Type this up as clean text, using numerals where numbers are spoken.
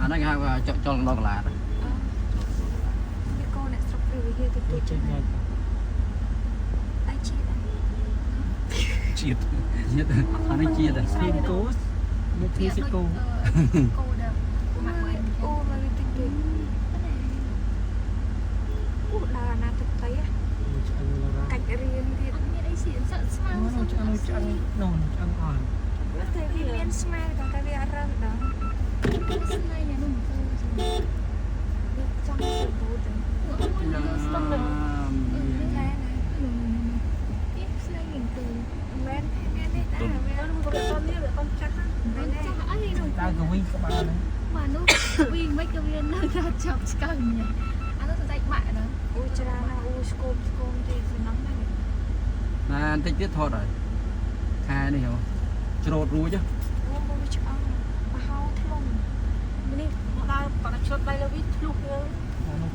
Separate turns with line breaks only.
អាហ្នឹងគេហៅថាចកចលកន្លាត
វាកូនអ្នកស្រុកព្រះវិហារទៅទូ
ចេញមក
តែជាតិ
ជាតិជាតិអានេះជាតិ
ស្ទីគោមកទីសិគោ
គោដើម
ម៉ាក់អូមកវាតិចតិចអូដើរអាណាទឹកតៃ
ឆ្អឹងឡា
កាច់រៀងទៀត
អត់មានអីស៊ីសក់ស្មៅ
នោះឆ្អឹងឆ្អឹងនោះឆ្អឹងអស់
តែវាមានស្មៅតែវាអត់រើសដល់
ស្នៃអានោះទៅ
វាចង់ទៅបូត
មួយស្ទឹង
ណែណា
នេះស្នៃនឹងទៅ
មែនមាននេះដែរវា
នោះវាកូននេះវាកូនចាស់ណា
មែន
ចាស់អីនោះ
ដើរកវិញក្បាលហ្នឹង
បាទនោះវិញមិនក៏វានៅតែចាប់ឆ្កឹងអានោះសរសៃបាក់ណា
អូច្រើនណាស់អូស្គមស្គមទេសំណងណា
ណាបន្តិចទៀតថតហើយខែនេះហ៎ច្រូតរួច
អូមកវាឆ្អឹងមហោធ្លុំ
នេះមកដើរបាក់ឆ្លត់ដៃលើវាឆ្លុះលើ
អានោះ